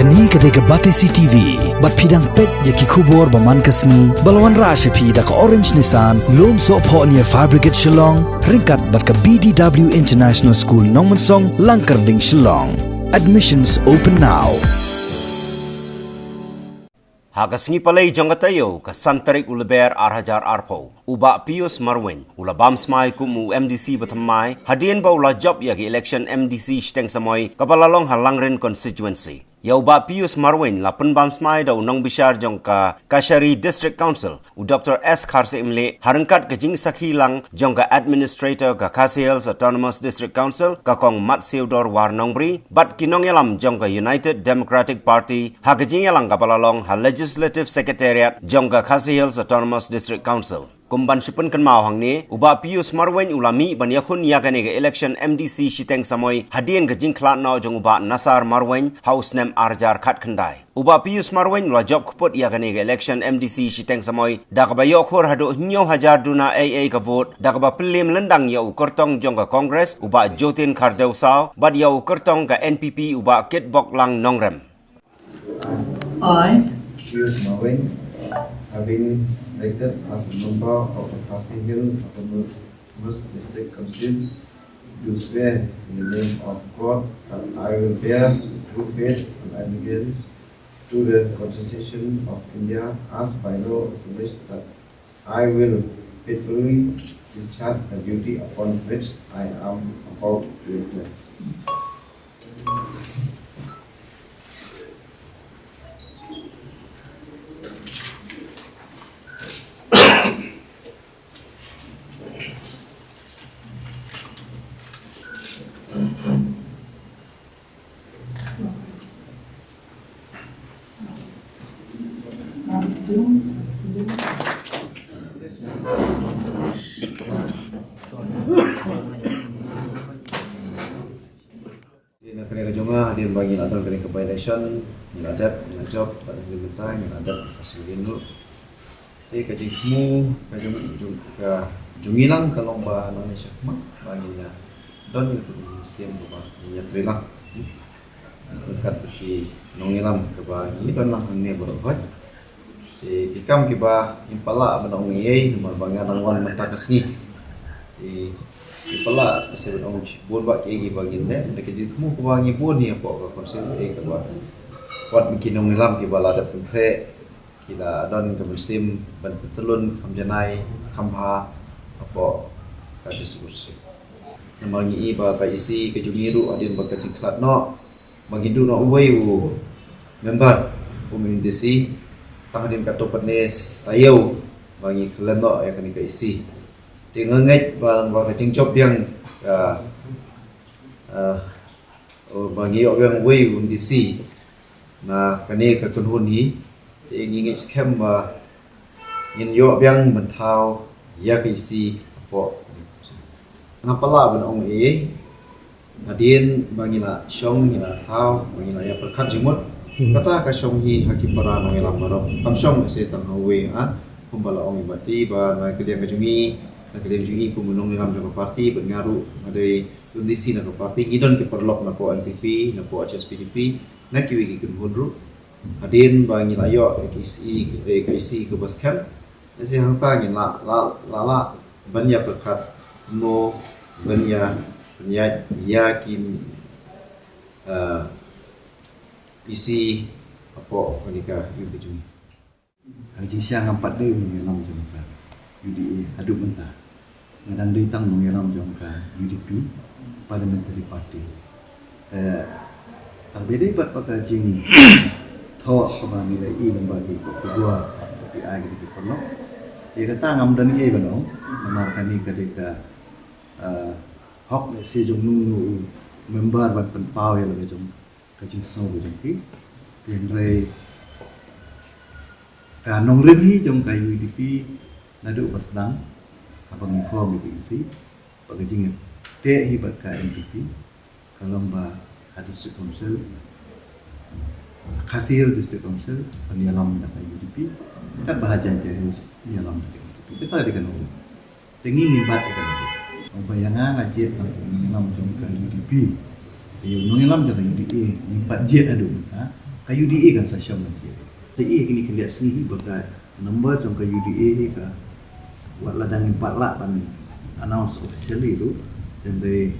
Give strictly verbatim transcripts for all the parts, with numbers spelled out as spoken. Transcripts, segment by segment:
Kane ka dei ka Batesi T V, bad phi dang peit ïa ki khubor ba man ka sngi, ba la wanrah sha phi da ka Orange Nissan, Lumsohphoh near Fire Brigade Shillong, ryngkat bad ka B D W International School Nongmensong, Langkyrding, Shillong. Admissions open now. Ha ka sngi palei jong ka taïew, ka san tarik u Lber ar hajar arphew, u Bah Pius Marwein u la bam smai kum u M D C ba thymmai, hadien ba u la jop ïa ka election M D C shiteng samoi kaba la long ha Langrin constituency. Ïa u Bah Pius Marwein la pynbam smai da u nongbishar jong ka Kashari District Council, u Doctor S Kharshiing Mlih, ha ryngkat ka jingsakhi lang jong ka Administrator ka Khasi Hills Autonomous District Council, ka Kong Matsiewdor War Nongbri, bad ki nongïalam jong ka United Democratic Party, ha ka jingïalang kaba la long ha Legislative Secretariat jong ka Khasi Hills Autonomous District Council. Kum ban shu pynkynmaw hangne, u Bah Pius Marwein u la mih ban ïakhun ïa kane ka election M D C shiteng samoi, hadien ka jingkhlad noh jong u Bah Nasar Marwein ha u snem ar hajar khatkhyndai. U Bah Pius Marwein u la jop kput ïa kane ka election M D C shiteng samoi, da kaba ïoh khur haduh hynñiew hajar duna ei ei ka vote, da kaba pynliem lyndang ïa u kyrtong jong ka Congress, u Bah Jotin Khardew Saw, bad ïa u kyrtong ka N P P, u Bah Kitboklang Nongrem. I, Pius Marwein, have been elected as a member of the Khasi Hills Autonomous District Council, do swear in the name of God that I will bear true faith and allegiance to the Constitution of India as by law established, that I will faithfully discharge the duty upon which I am about to enter. Te na kane ka jong nga, hadien ba ngi la don kane ka by-election, ngi la dep, ngi la jop, bad hadien mynta ngi la dep ka sngewdien ruh. Te ka jingthmu ka jong, jong, ka jong ngi lang ka long ba nangne shakhmat ba ngin ïa don ïa ka mynsiem kaba ngin ïatrei lang ryngkat bad ki nongïalam kaba ngi don lang hangne baroh kawei. Te ki kam kiba ngim pat lah ban ong ei ei namar ba nga dang wan mynta ka sngi. Te ngim pat lah ban sa ong bun bah kiei kiba ngin leh, da ka jingthmu kaba ngi bun hi hapoh ka council, eh, kaba wat ki nongïalam kiba la dep pynkhreh, ki la don ka mynsiem ban pyntyllun kham janai kham bha hapoh ka district council. Namar ngi i ba ka E C ka jong ngi ruh hadien ba ka jingkhlad noh, ba ngi duh noh uwei u member kum u M D C, tang hadien katto katne taïew ba ngi khlem noh ïa kane ka E C. Te nga ngeit ba, ba ka jingjop biang ka, ah, ba ngi ïoh biang uwei u M D C na kane ka kynhun hi. Te ngi ngeit skhem ba ngin ïoh biang ban thaw ïa ka E C hapoh. Ngam pat lah ban ong ei ei. Hadien ba ngi la shong, ngi la thaw, ba ngi la ïa pyrkhat jingmut. Hmm. Kata ka shong hi ha ki para nongïalam baroh. Kam shong seh tang ha uwei, ha. Kumba la ong i Bah T, ba na ka liang ka jong ngi, na ka liang jong ngi kum u nongïalam jong ka party, bad nga ruh nga dei u M D C na ka party, ngi don ki paralok na ka N P P, na ka H S P D P, na kiwei ki kynhun ruh. Hadien ba ngi la ïoh ka E C, eh, ka E C kaba skhem, lehse hangta ngin lah, lah, lah, lah ban ïa pyrkhat mo ban ïa pynïaid ïa ki, eh, E C hapoh kane ka, ïa ka jong ngi. Ka jingshisha ngam pat dei u nongïalam jong ka U D A haduh mynta. Nga dang dei tang nongïalam jong ka U D P Parliamentary Party. Eh, tang ba dei pat ba ka jingthoh kaba ngi la i lyngba ki khubor, ki ai ki khubor noh. Ïa kata ngam don ei ei ban ong, namar kane ka dei ka, eh, hok lehse jong uno uno u member ban pynpaw ïa la ka jong ka jingsngew ka jong ki. Hynrei ka nongrim hi jong ka U D P naduh ba sdang haba ngi form ïa ka E C, ba ka jingïateh hi bad ka N P P, ka long ba ha District Council, Khasi Hills District Council, pynïalam da ka U D P, katba ha Jaintia Hills pynïalam da ka N P P. Kata dei ka nongrim. Te ngi ngim bat ïa kane. Haba ïa nga nga jied tang u nongïalam jong ka U D P. Te u nongïalam jong ka U D A ngim pat jied haduh mynta. Ka U D A kan sa shong kan sa i kini khyndiat sngi hi ba ka number jong ka U D A hi ka wat la dang im pat lah ban announce officially ruh, tangba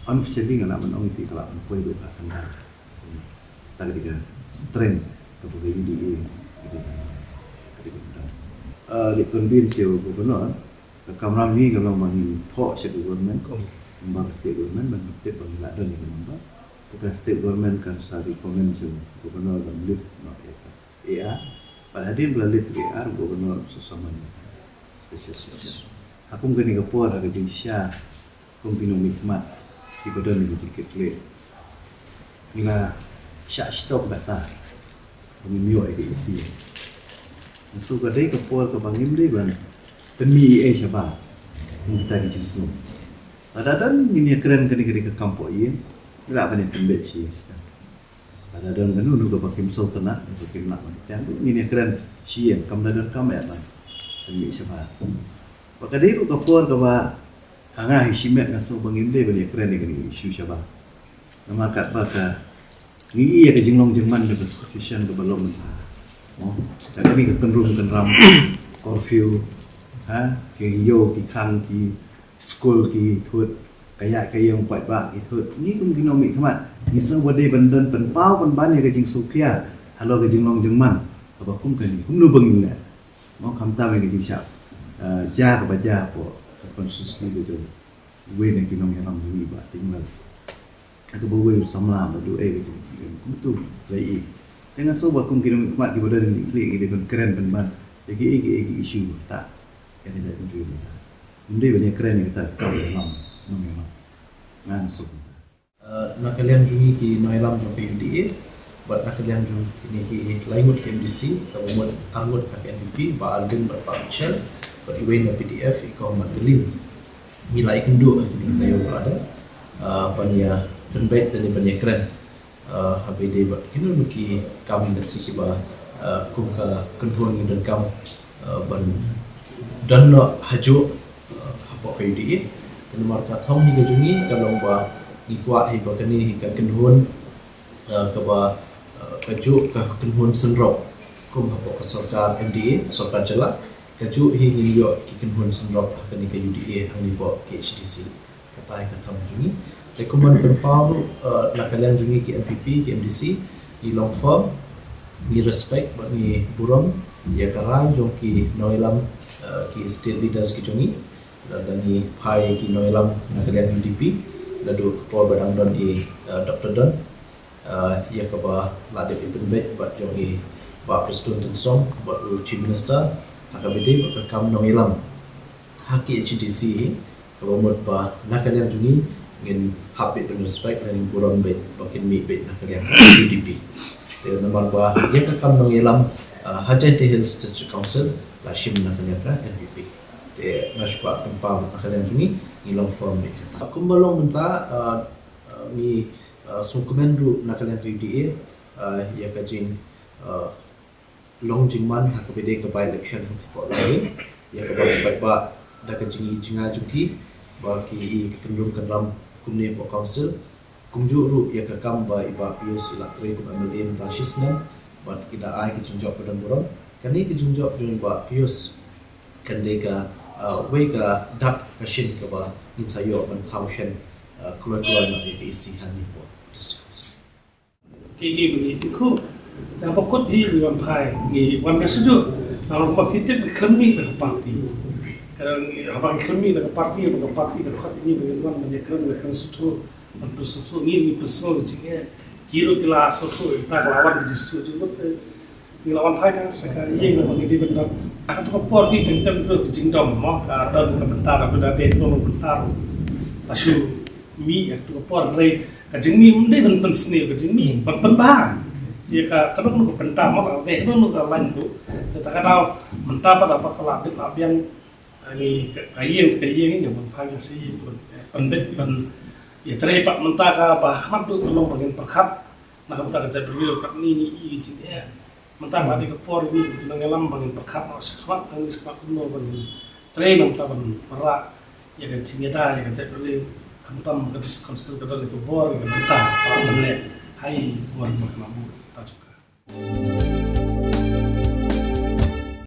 unofficially nga lah ban ong ïa phi ka lah ban poi beit ha ka khyndai. Ta ka dei ka strength kaba ka U D A ka dei ka, ka dei ka. Ah, dei convince ïa u governor. Ka kamram hi ka long ba ngin thoh sha ka government, kumba ka state government ban tip ba ngi lah don ïa ka number. Te ka state government kan sa recommend sha u governor ban lift noh ïa ka A R. Bad hadien ba la lift A R, governor sa summon special session. Ha kum kane ka por ha ka jingshisha kum ki nongmihkhmat kiba don ïa ka jingkitkhlieh, ngi la shah shitom kata ba ngim ïoh ïa ka E C. Ngi sngew ka dei ka por kaba ngim dei ban pynmih ei ei shabar. Ngi kita ki jingsngew. Lada don ngin ïakren kane ka dei ka kam poh ïing, ngi lah ban ïa pynbeit shi ïing shi sem. Lada don kano kano kaba kim sngewtynnat, kaba kim lah ban ïa pdiang, ngin ïakren shi ïing, kam da don kam ïa ban pynmih shabar. Ba ka dei ruh ka por kaba ha nga hi shimet nga sngew ba ngim dei ban ïakren ïa kane ka issue shabar. Namar katba ka ngi ïohi ïa ka jinglong jingman jong ka situation kaba long mynta. Mo, ka kane ka kynrum kynram, curfew, ha, ki ïew ki khang, ki skul ki thut, ka ïaid ka ïeng paidbah ki thut. Ngi kum ki nongmihkhmat ngi sngew ba dei ban don pynpaw pynban ïa ka jingsngewkhia halor ka jinglong jingman kaba kum kane, kumno ba ngin leh. Mo, khamtam ïa ka jingshah, eh, jia kaba jia hapoh ka constituency ka jong iwei na ki nongïalam jong ngi, Bah Tingwell. Kaba uwei u samla ba duh ei ka jingim kumtu la i. Te nga sngew ba kum ki nongmihkhmat kiba don ïa ki khlieh ki dei ban kren pynban ïa kiei kiei ki issue ba ktah ïa ka jaitbynriew mynta. Ym dei ban ïakren ïa kata ka kam ïalam nongïalam. Nga sngew kumta. Eh, na ka liang jong ngi ki nongïalam jong ka U D A bad na ka liang jong kine ki lai ngut ki M D C, kaba mut ar ngut na ka N P P, Bah Alvin bad Bah Mitchell, bad iwei na P D F, i Kong Madeline. Ngi la ïakynduh ha kine ki taïew ba la dep, ah, ban ïa pynbeit lane ban ïakren, ah, ha ba ïadei bad kino kino ki kam industri kiba, ah, kum ka kynhun ngi donkam, ah, ban don noh hajuh, ah, hapoh ka U D A. Te namar ka thong hi ka jong ngi ka long ba ngi kwah hi ba kane hi ka kynhun, ah, kaba, ah, kajuh ka kynhun synrop kum hapoh ka sorkar M D A, sorkar jylla, kajuh hi ngin ïoh ki kynhun synrop ha kane ka U D A hangne hapoh K H A D C. Kata hi ka thong jong ngi. Te kumban pynpaw ruh, eh, na ka liang jong ngi ki N P P, ki M D C, ngi long firm, ngi respect bad ngi burom ïa ka rai jong ki nongïalam, eh, ki state leaders ki jong ngi. Lada ngi phai ki nongïalam na ka liang U D P, naduh ka por ba dang don i, eh, Doctor Don, ah, ïa kaba la dep ïa pynbeit bad jong i Bah Prestone Tynsong bad u Chief Minister ha kaba ïadei bad ka kam nongïalam ha K H A D C hi, kaba mut ba na ka liang jong ngi ngin hap beit ban respect, ngin burom beit ba kin mih beit na ka liang U D P. Te namar ba ïa ka kam nongïalam, ah, ha Jaintia Hills District Council la shim na ka liang ka N P P. Te nga shu kwah pynpaw na ka liang jong ngi, ngi long firm beit kata. Kumba long mynta, ah, ah, ngi, ah, sngewkmen ruh na ka liang ka U D A, ah, ïa ka jing, ah, long jingman ha kaba ïadei ka by-election ha Tipoh Lawi, ïa kaba ka paidbah da ka jingïohi jingïaid jong ki ba ki ïohi ka kynrum kynram kumne hapoh council. Kumjuh ruh ïa ka kam ba i Bah Pius i la trei kum M L A mynta shi snem bad i da ai ka jingjop ba don burom. Kane ka jingjop jong i Bah Pius kan dei ka, ah, wei ka dak ka shin kaba ngin sa ïoh ban thaw shen, ah, kloi kloi noh ïa ka E C hangne hapoh District Council. Ki, ki, ki, ki, ku. Te haba kut hi ngi wan phai, ngi wan ka shu ju. Namar ba ki tip ngi kren mih na ka party. Ka ngi haba ngi kren mih na ka party, haba ka party ka khot ngi ba ngin wan ban ïakren, ïakren sngewthuh, ban pynsngewthuh, ngi, ngi pynsngew ka jingeh. Ki ruh ki la sngewthuh, ita ka la wan ka jingsngewthuh jingmut te. Ngi la wan phai ka sha ka ïing kaba ngi dei ban don. Ha kato ka por ki kyntem ka jingdom mo, ka don ka bynta, ka bynta dei ka bynta ruh. La shu mih ha kato ka por, hynrei ka jingmih ym dei ban pynsniew, ka jingmih ban pynbha. Ïa ka kano kano ka bynta mo, ka dei kano kano ka lain ruh. Te ta ka daw mynta pat haba ka la bit la biang, ngi ka ïing ka ïing ngi ban phai ka sha ïing, ban pynbeit ban ïatrei pat mynta kaba ha khmat ruh ka long ba ngin pyrkhat. Na ka bynta ka jaitbynriew katne ngi i jingeh. Mynta ka la dei ka por ngi ki nongïalam ba ngin pyrkhat noh shakhmat, ngi shakhmat kumno ba ngin trei na ka bynta ban wanrah ïa ka jingïada ïa ka jaitbynriew, khamtam ka District Council ka don ka bor ïa ka bynta ka ban leh. Hai bor bor ka la bun ta jong ka.